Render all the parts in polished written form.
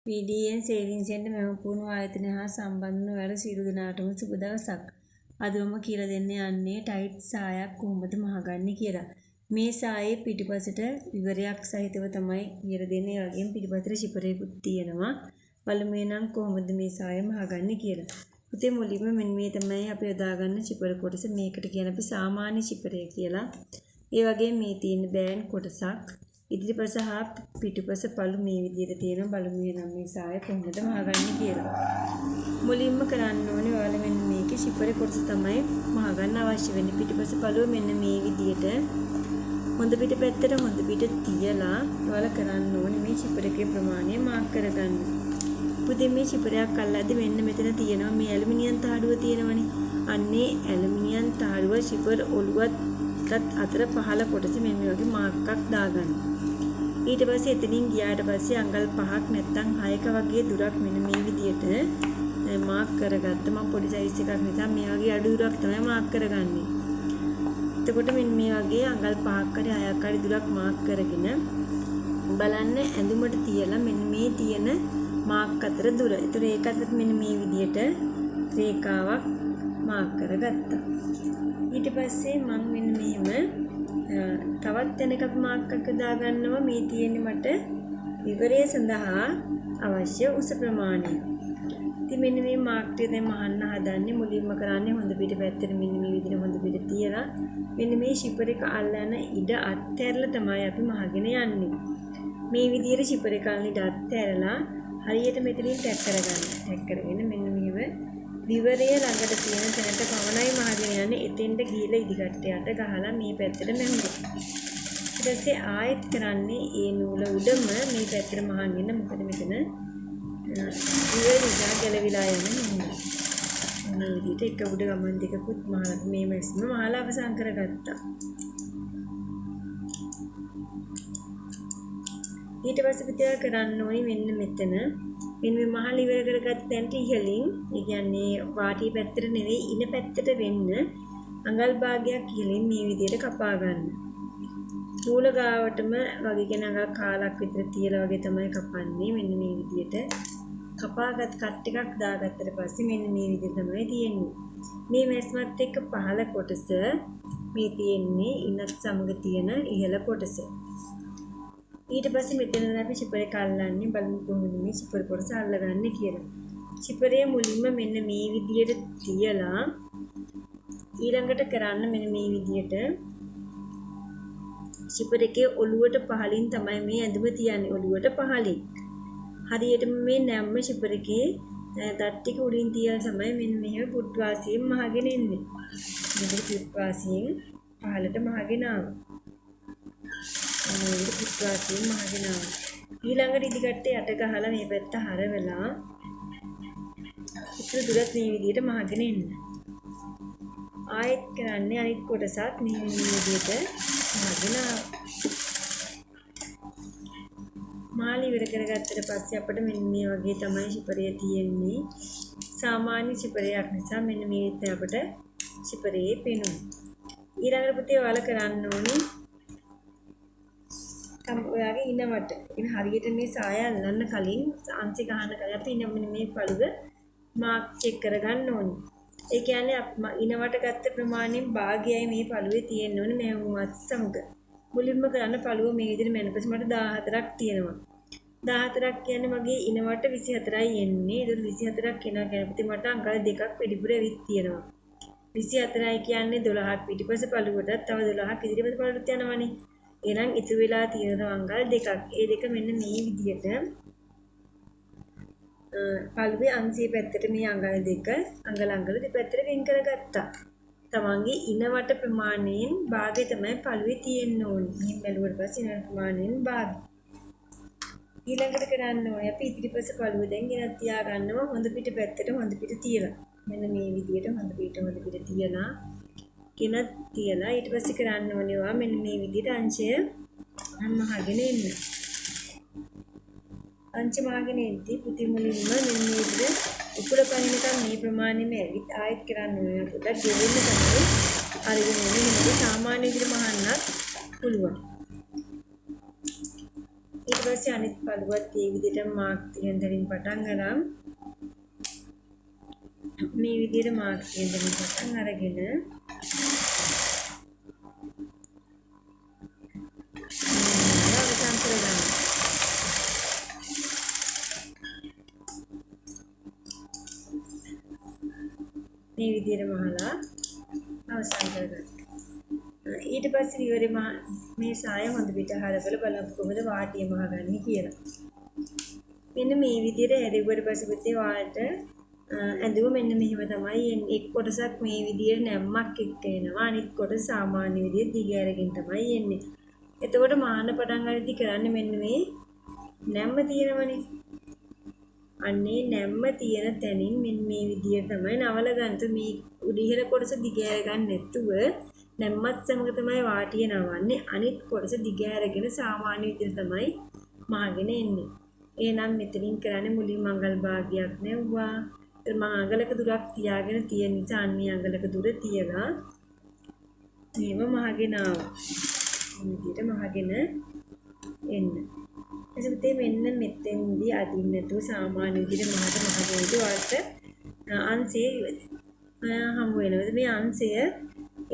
VDN saving centre මෙම පුහුණු ආයතනය හා සම්බන්ධ වන ඔයාලා සියලු දෙනාටම සුබ දවසක්. අද මම කියලා දෙන්න යන්නේ ටයිට් සායක් කොහොමද මහගන්නේ කියලා. මේ සායේ පිටිපසට විවරයක් සහිතව තමයි කියලා දෙන්නේ. ඒ වගේම පිටිපසට ෂිපරයකුත් තියෙනවා. බලමු එහෙනම් කොහොමද මේ සාය මහගන්නේ කියලා. පුතේ මුලින්ම මෙන්න මේ තමයි අපි යොදා ගන්න ෂිපර කොටස. මේකට කියන අපි සාමාන්‍ය ෂිපරය කියලා. ඒ වගේම මේ තියෙන බෑන්ඩ් කොටසක්. ඉදිරිපස හා පිටුපස පළු මේ විදිහට තියෙනවා. බලමු එහෙනම් මේ සාය කොහොමද මහගන්නේ කියලා. මුලින්ම කරන්න ඕනේ ඔයාලා මෙන්න මේකේ ෂිපර කොටස තමයි මහගන්න අවශ්‍ය වෙන්නේ. පිටුපස පළුව මෙන්න මේ විදිහට හොඳ පිට පැත්තට හොඳ පිට තියලා ඔයාලා කරන්න ඕනේ මේ ෂිපර එකේ ප්‍රමාණය මාක් කරගන්න. පුතේ මේ ෂිපරයක් අල්ලද්දි මෙන්න මෙතන තියෙනවා මේ ඇලුමිනියම් තහඩුව තියෙනවනේ. අන්නේ ඇලුමිනියම් තහඩුව ෂිපර් ඔළුවත් අතර පහළ කොටස මෙන්න මේ වගේ මාක් එකක් දාගන්න. ඊට පස්සේ එතනින් ගියාට පස්සේ අඟල් 5ක් නැත්තම් 6ක වගේ දුරක් මෙන්න මේ විදියට මාක් කරගත්ත. මම පොඩි සයිස් එකක් නිසා මේ වගේ අඩු දුරක් තමයි මාක් කරගන්නේ. එතකොට මෙන්න මේ වගේ අඟල් 5ක් හරි 6ක් හරි දුරක් මාක් කරගෙන බලන්න ඇඳුමට තියලා මෙන්න මේ තියෙන මාක් අතර දුර. ඒතර ඒකත් මෙන්න මේ විදියට රේඛාවක් මාක් කරගත්තා. ඊට පස්සේ මම මෙන්න මෙහෙම තවත් තැනක අපි මාක් එකක් දා ගන්නවා. මේ තියෙන්නේ මට විවරය සඳහා අවශ්‍ය උස ප්‍රමාණය. ඉතින් මෙන්න මේ මාක් ටික දැන් මහන්න හදන්නේ. මුලින්ම කරන්නේ හොඳ පිට පැත්තට මෙන්න මේ විදිහට හොඳ පිට තියලා මෙන්න මේ ෂිපර් එක අල්ලන ඉඩ අත්හැරලා තමයි අපි මහගෙන යන්නේ. මේ විදිහට ෂිපර් එක අල්ලන ඉඩ අත්හැරලා හරියට මෙතනින් ටැග් කරගන්න. ටැග් කරගෙන මෙන්න මෙහෙම විවරය ළඟට තියෙන තැනට පමණයි මහගෙන යන්නේ. එතෙන්ට ගිහලා ඉදිකට්ට යට ගහලා මේ පැත්තට මැහුණා. ඊට පස්සේ ආයෙත් කරන්නේ ඒ නූල උඩම මේ පැත්තට මහන් වෙන්න. මොකද මෙතන විවරය නිසා ගැලවිලා යන හින්දා. මේ විදිහට එක උඩ ගමන් දෙකකුත් මහලා මේ මැස්ම මහලා අවසන් කරගත්තා. ඊට පස්සේ පිටා කරන්න ඕනි මෙන්න මෙතන මෙන්න මේ මහල ඉවර කරගත්ත තැනට ඉහළින්, ඒ කියන්නේ වාටිය පැත්තට නෙවෙයි ඉන පැත්තට වෙන්න අඟල් භාගයක් ඉහළින් මේ විදිහට කපා ගන්න. නූල ගාවටම වගේ කියන අඟල් කාලක් විතර තියලා වගේ තමයි කපන්නේ. මෙන්න මේ විදිහට කපාගත් කට් එකක් දාගත්තට පස්සේ මෙන්න මේ විදිහට තමයි තියෙන්නේ. මේ මැස්මත් එක්ක පහළ කොටස මේ තියෙන්නේ ඉනත් සමග තියෙන ඉහළ කොටස. ඊට පස්සේ මෙතන අපි ෂිපර් එක අල්ලන්නේ. බලමු කොහොමද මේ ෂිපර් කොටස අල්ලගන්නේ කියලා. ෂිපරේ මුලින්ම මෙන්න මේ විදියට තියලා ඊළඟට කරන්න මෙන්න මේ විදියට ෂිපර් එකේ ඔළුවට පහළින් තමයි මේ ඇඳුම තියන්නේ. ඔළුවට පහළින්. හරියටම මේ නැම්ම ෂිපර් එකේ දත් ටික උඩින් තියලා තමයි මෙන්න මෙහෙම පුට්වාසියෙන් මහගෙන එන්නේ. මෙන්න පුට්වාසියෙන් පහළට මහගෙන ආවා. මේ පුට්වාසියෙන් මහගෙන ආවා. ඊළඟට ඉදිකට්ට යට ගහලා මේ පැත්ත හරවලා ඉතුරු දුරත් මේ විදිහට මහගෙන එන්න. ආයෙත් කරන්නේ අනිත් කොටසත් මේ විදිහට මහගෙන ආවා. මාළි ඉවර කරගත්තට පස්සේ අපිට මෙන්න මේ වගේ තමයි ෂිපරය තියෙන්නේ. සාමාන්‍ය ෂිපරයක් නිසා මෙන්න මේ විදිහට අපිට ෂිපරේ පෙනුනේ. ඊළඟට පුතේ ඔයාලා කරන්න ඕනේ ඔයාගේ ඉනවට. ඉතින් හරියට මේ සාය අල්ලන්න කලින් අංශي ගහන්න කලින් අපි ඉන මෙන්න මේ පළුව මාක් චෙක් කරගන්න ඕනේ. ඒ කියන්නේ ඉනවට ගත්ත ප්‍රමාණයෙන් භාගයයි මේ පළුවේ තියෙන්න ඕනේ මැහුමත් සමග. මුලින්ම කරන්න පළුව මේ විදිහට මැනපස් මට 14ක් තියෙනවා. 14ක් කියන්නේ මගේ ඉනවට 24යි එන්නේ. ඒතර 24ක් එනවා කියන්නේ පුතේ මට අඟල් දෙකක් වැඩිපුර ඇවිත් තියෙනවා. 24යි කියන්නේ 12ක් පිටිපස පළුවටත් තව 12ක් ඉදිරිපස පළුවටත් යනවනේ. එහෙනම් ඉතුරු වෙලා තියෙන අඟල් දෙකක්. ඒ දෙක මෙන්න මේ විදිහට පළුවේ අංශයේ පැත්තට මේ අඟල් දෙක අඟල් අඟල් දෙපැත්තට වෙන් කරගත්තා. තමන්ගේ ඉනවට ප්‍රමාණයෙන් භාගය තමයි පළුවේ තියෙන්න ඕනේ. මෙහෙම බැලුවට පස්සේ ඉනවට ප්‍රමාණයෙන් භාගය. ඊළඟට කරන්න ඕනේ අපි ඉදිරිපස පළුව දැන් ගෙනත් තියා ගන්නවා හොඳ පිට පැත්තට හොඳ පිට තියලා. මෙන්න මේ විදිහට හොඳ පිට හොඳ පිට තියලා ගෙනත් තියලා ඊට පස්සේ කරන්න ඕනේ ඔයා මෙන්න මේ විදිහට අංශය මහගෙන එන්න. අංශ මහගෙන එද්දි පුති මුලින්ම මෙන්න මේ විදිහට උකුල පනිනකම් මේ ප්‍රමාණෙම ඇවිත් ආයෙත් කරන්න ඕනේ. පොඩ්ඩක් ගෙවෙන්න තමයි අරගෙන එන්නේ. මොකද සාමාන්‍ය විදිහට මහන්නත් පුළුවන්. ඊට ඊට පස්සේ අනිත් පළුවත් මේ විදිහට මාක් තියෙන තැනින් පටන් අරන් මේ විදිහට මාක් තියෙන තැනින් පටන් අරගෙන අවසන් කරගන්න. මේ විදිහට මහලා අවසන් කරගන්න. ඊට පස්සේ විවරේ මේ සාය හොඳ පිට හරවල බලමු කොහොමද වාටිය මහගන්නේ කියලා. මෙන්න මේ විදිහට හැරෙව්වට පස්සේ පුතේ ඔයාලට ඇඳුම මෙන්න මෙහෙම තමයි එන්නේ. එක් කොටසක් මේ විදිහට නැම්මක් එක්ක එනවා. අනිත් කොටස සාමාන්‍ය විදිහට දිග ඇරගෙන තමයි එන්නේ. එතකොට මහන්න පටන් ගන්නදී කරන්නේ මෙන්න මේ නැම්ම තියෙනවනේ. අන්නේ නැම්ම තියෙන තැනින් මෙන්න මේ විදිහට තමයි නවල ගන්න. මේ උඩ ඉහළ කොටස දිග ඇර ගන්න නැතුව නැම්මත් සමග තමයි වාටිය නවන්නේ. අනිත් කොටස දිග ඇරගෙන සාමාන්‍ය විදිහට තමයි මහගෙන එන්නේ. එහෙනම් මෙතනින් කරන්නේ මුලින්ම අඟල් භාගයක් නැව්වා. ඒතර මං අඟලක දුරක් තියාගෙන තියෙන නිසා අන්නේ අඟලක දුර තියලා මේව මහගෙන ආවා. මේ විදිහට මහගෙන එන්න. එතකොට මෙන්න මෙතෙන්දී අදින්න නැතුව සාමාන්‍ය විදිහට මහට මහගෙන ඉඳි ඔයාලට අංශය හමු වෙනවා. මේ අංශය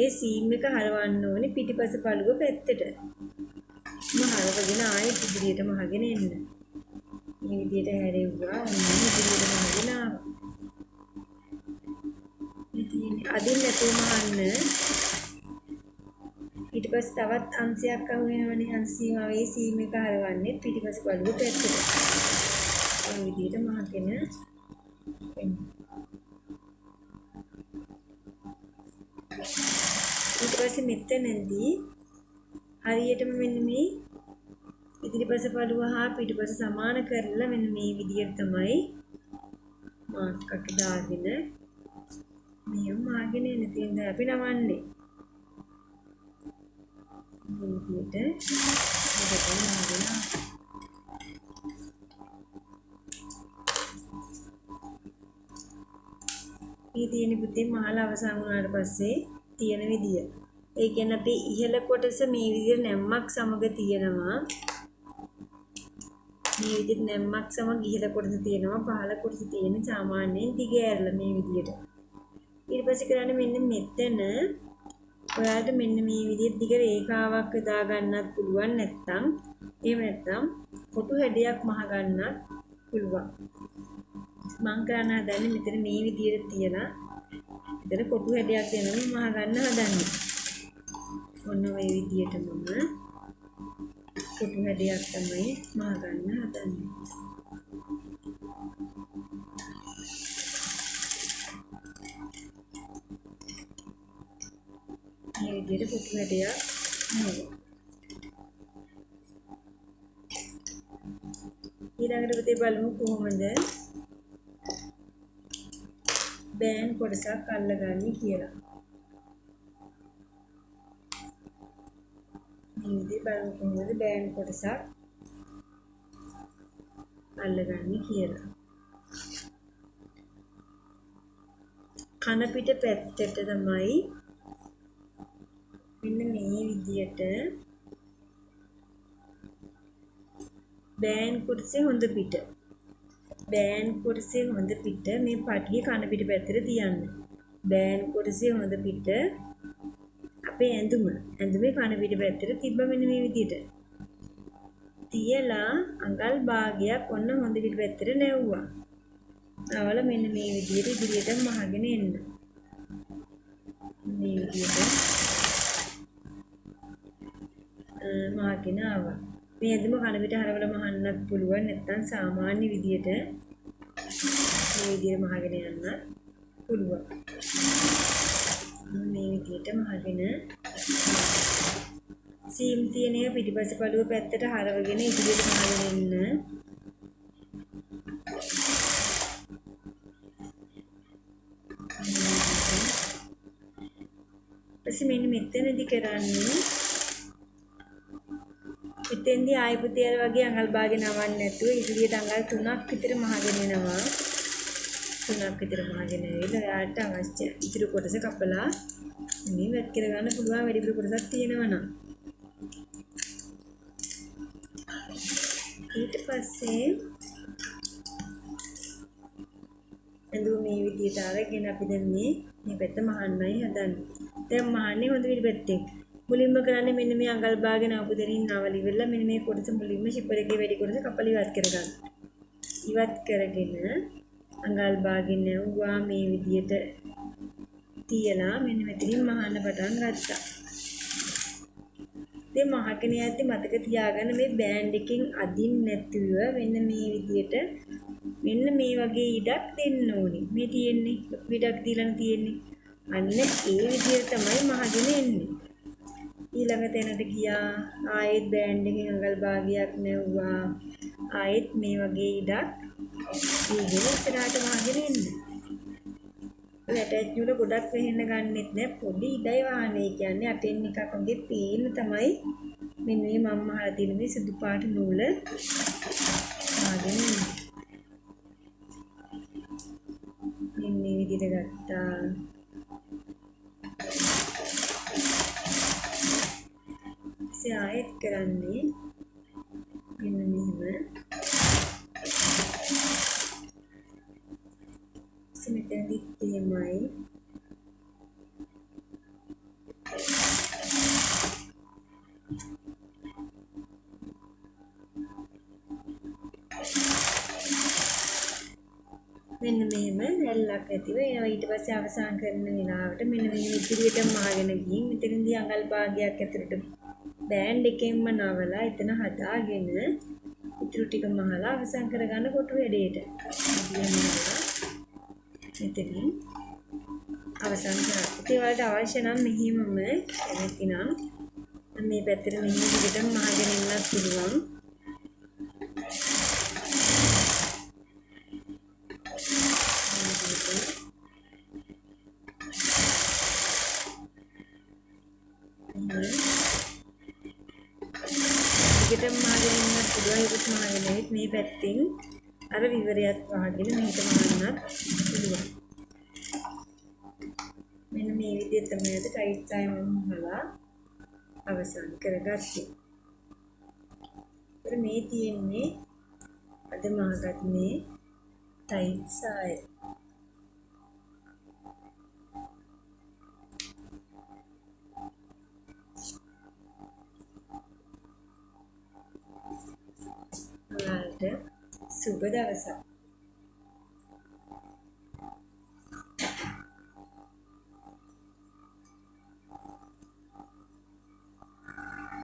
ඒ සීම් එක හරවන්න ඕනේ පිටිපස පළුව පැත්තට. මම හරවගෙන ආයෙත් ඉදිරියට මහගෙන එන්න. මේ විදිහට හැරෙව්වා. ඔන්න ඉදිරියට මහගෙන ආවා. මේ තියෙන්නේ අදින්න නැතුව මහන්න. ඊට පස්සේ තවත් අංශයක් අහු වෙනවනේ. අංශ සීමාව ඒ සීම් එක හරවන්නේ පිටිපස පළුව පැත්තට. මේ විදිහට මහගෙන එන්න. ඊට පස්සේ මෙතනදී හරියටම මෙන්න මේ ඉදිරිපස පළුව හා පිටුපස සමාන කරලා මෙන්න මේ විදිහට තමයි මාක් එක දාගෙන මෙහෙම මාගෙන එන තියෙන අපි නවන්නේ. මේ විදිහට දෙකම මාගෙන මේ තියෙන පුතේ මහල අවසන් වුණාට පස්සේ තියෙන විදිය. ඒ කියන්නේ අපි ඉහළ කොටස මේ විදිහට නැම්මක් සමග තියෙනවා. මේ විදිහට නැම්මක් සමග ඉහළ කොටස තියෙනවා. පහළ කොටස තියෙන සාමාන්‍යයෙන් දිග ඇරලා මේ විදිහට. ඊට පස්සේ කරන්නේ මෙන්න මෙතන ඔයාලට මෙන්න මේ විදිහට දිග රේඛාවක් යොදා ගන්නත් පුළුවන්, නැත්නම් එහෙම නැත්නම් කොටු හැඩයක් මහ ගන්නත් පුළුවන්. මං කරන්න හදන්නේ මෙතන මේ විදිහට තියලා මෙතන කොටු හැඩයක් දෙනවා මහ ගන්න හදන්නේ. ඔන්න ඔය විදිහට මම කොටු හැඩයක් තමයි මහ ගන්න හදන්නේ. මේ විදිහට කොටු හැඩයක් නෙවෙයි. ඊළඟට පුතේ බලමු කොහොමද බෑන් කොටසක් අල්ලගන්නේ කියලා. මේ විදිහට බලමු කොහොමද බෑන් කොටසක් අල්ලගන්නේ කියලා. කන පිට පැත්තට තමයි මෙන්න මේ විදියට බෑන් කොටසේ හොඳ පිට, බෑන් කොටසේ හොඳ පිට මේ පටිය කන පිට පැත්තට තියන්න. බෑන් කොටසේ හොඳ පිට අපේ ඇඳුමේ කන පිට පැත්තට තිබ්බ මෙන්න මේ විදියට. තියලා අඟල් භාගයක් ඔන්න හොඳ පිට පැත්තට නැව්වා. නවල මෙන්න මේ විදියට ඉදිරියට මහගෙන එන්න. මේ විදියට මහගෙන ආවා. මේ ඇඳුම කන පිට හරවල මහන්නත් පුළුවන්, නැත්නම් සාමාන්‍ය විදියට මේ විදියට මහගෙන යන්නත් පුළුවන්. මේ විදියට මහගෙන සීම් තියෙන ඒවා පිටිපස්ස පළුව පැත්තට හරවගෙන ඉදිරියට මහගෙන එන්න. ඊපස්සේ මෙන්න මෙතනදි කරන්නේ එතෙන්දී ආයෙ පුතේ අර වගේ අඟල් භාගෙ නවන්න නැතුව ඉදිරියට අඟල් 3ක් විතර මහගෙන එනවා. 3ක් විතර මහගෙන ඇවිල්ලා ඔයාලට අවශ්‍ය ඉතුරු කොටස කපලා මේ වැත් කර ගන්න පුළුවන් වැඩිපුර කොටසක් තියෙනවා නම්. ඊට පස්සේ ඇඳුම මේ විදිහට අරගෙන අපි දැන් මේ පැත්ත මහන්නයි හදන්නේ. දැන් මහන්නේ හොඳ පිටිපැත්තෙන්. මුලින්ම කරන්නේ මෙන්න මේ අඟල් භාගේ නවපු දෙනින් නවල ඉවරලා මෙන්න මේ කොටස මුලින්ම ෂිපර් එකේ වැඩි කොටස කපලා ඉවත් කරගන්න. ඉවත් කරගෙන අඟල් භාගේ නැවුවා මේ විදිහට තියලා මෙන්න මෙතනින් මහන්න පටන් ගත්තා. ඉතින් මහගෙන යද්දි මතක තියාගන්න මේ බෑන්ඩ් එකෙන් අදින්න නැතුව මෙන්න මේ විදිහට මෙන්න මේ වගේ ඉඩක් දෙන්න ඕනේ. මේ තියෙන්නේ ලොකු ඉඩක් දීලානේ තියෙන්නේ. අන්න ඒ විදිහට තමයි මහගෙන එන්නේ. ඊළඟ තැනට ගියා. ආයෙත් බෑන්ඩ් එකෙන් අඟල් භාගයක් නැව්වා. ආයෙත් මේ වගේ ඉඩක් දීගෙන ඉස්සරහට මහගෙන එන්න. ඇටච් නූල ගොඩක් වෙහෙන්න ගන්නෙත් නෑ. පොඩි ඉඩයි වහන්නේ. ඒ කියන්නේ අටෙන් එකක් වගේ පේන තමයි මෙන්න මේ මම මහලා තියෙන මේ සුදු පාට නූල මහගෙන එන්නේ. මෙන්න මේ විදිහට ගත්තා. ඉතින් ආයෙත් කරන්නේ මෙන්න මෙහෙම. මෙතනදිත් එහෙමයි. මෙන්න මෙහෙම රැල්ලක් ඇතිව එනවා. ඊට පස්සේ අවසන් කරන වෙලාවට මෙන්න මෙහෙම ඉදිරියටම මහගෙන ගිහින් මෙතනදී අඟල් භාගයක් ඇතුළට බෑන්ඩ් එකෙන්ම නවලා එතන හදාගෙන ඉතුරු ටික මහලා අවසන් කරගන්න කොටු වැඩේට. මෙතනින් අවසන් කරා. ඉතින් ඔයාලට අවශ්‍ය නම් මෙහෙමම කැමති නම් මේ පැත්තට මෙහෙම දිගටම මහගෙන ඉන්නත් පුළුවන්. දිගටම මහගෙන ඉන්නත් පුළුවන්. ඒකත් මහගෙන ඇවිත් මේ පැත්තෙන් අර විවරයත් වහගෙන මෙහෙට මහන්නත් පුළුවන්. මෙන්න මේ විදිහට තමයි අද ටයිට් සාය මම මහලා අවසන් කරගත්තේ. ඒතර මේ තියෙන්නේ අද මහගත් මේ ටයිට් සාය. ඔයාලට සුබ දවසක්.